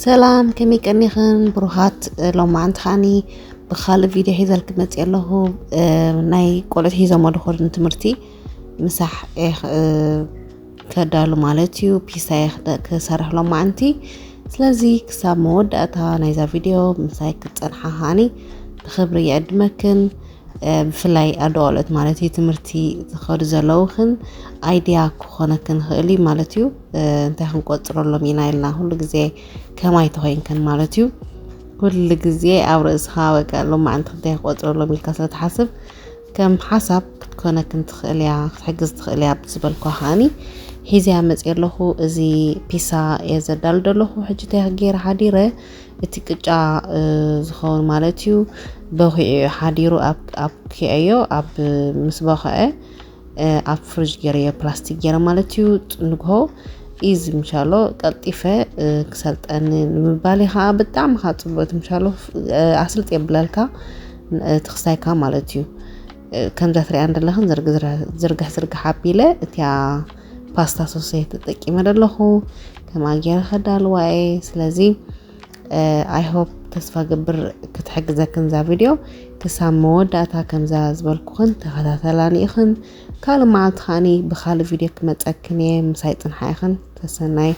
ሰላም፣ ከመይ ቀኒኽን ብሩኻት? ሎማዓንቲ ከዓኒ ብኻልእ ቪድዮ ሒዘልክ መፅእ ኣለኹ። ናይ ቆልዑት ሒዞሞ ድኾድ ንትምህርቲ ምሳሕ ከዳሉ ማለት እዩ። ፒሳ ክሰርሕ ሎማዓንቲ። ስለዚ ክሳብ መወዳእታ ናይዛ ቪድዮ ምሳይ ክትፀንሓ ከዓኒ ብክብሪ ይዕድመክን። ብፍላይ ኣደ ቆልዑት ማለት እዩ፣ ትምህርቲ ዝኸዱ ዘለውኽን ኣይድያ ክኾነክን ይኽእል እዩ ማለት እዩ። እንታይ ክንቆፅረሎም ኢና ኢልና ኩሉ ግዜ ከማይ ተኾይንክን ማለት እዩ። ኩሉ ግዜ ኣብ ርእስኻ በቃ ሎማዓንቲ ክንታይ ክቆፅረሎም ኢልካ ስለትሓስብ ከም ሓሳብ ክትኮነክን ትኽእል እያ፣ ክትሕግዝ ትኽእል እያ ብዝበልኳ ከዓኒ ሒዘያ መፅእ ኣለኹ። እዚ ፒሳ እየ ዘዳሉ ዘለኹ። ሕጂ እንታይ ገይረ ሓዲረ እቲ ቅጫ ዝኸውን ማለት እዩ በኺዑ ሓዲሩ ኣብ ክየዮ ኣብ ምስ በኸዐ ኣብ ፍርጅ ገይረዮ ፕላስቲክ ገይረ ማለት እዩ። ንግሆ ኢዚ ምሻሎ ቀልጢፈ ክሰልጠኒ ንምባል ከዓ ብጣዕሚ ከዓ ፅቡቅ ምሻሎ ኣስልጥ የብለልካ ትኽሳይካ ማለት እዩ። ከምዛ ትሪኣ እንደለኽን ዝርግሕ ዝርግሕ ኣቢለ እቲያ ፓስታ ሶሰይ ተጠቂመ ደለኹ። ከማ ገይረ ከዳልዋ እየ። ስለዚ I hope ተስፋ ገብር ክትሕግዘክን እዛ ቪድዮ ክሳብ መወዳእታ ከምዛ ዝበልኩኽን ተኸታተላኒ ኢኽን። ካልእ መዓልቲ ከዓኒ ብኻልእ ቪድዮ ክመፀክን እየ። ምሳይ ፅንሓ ኢኽን። ተሰናይ።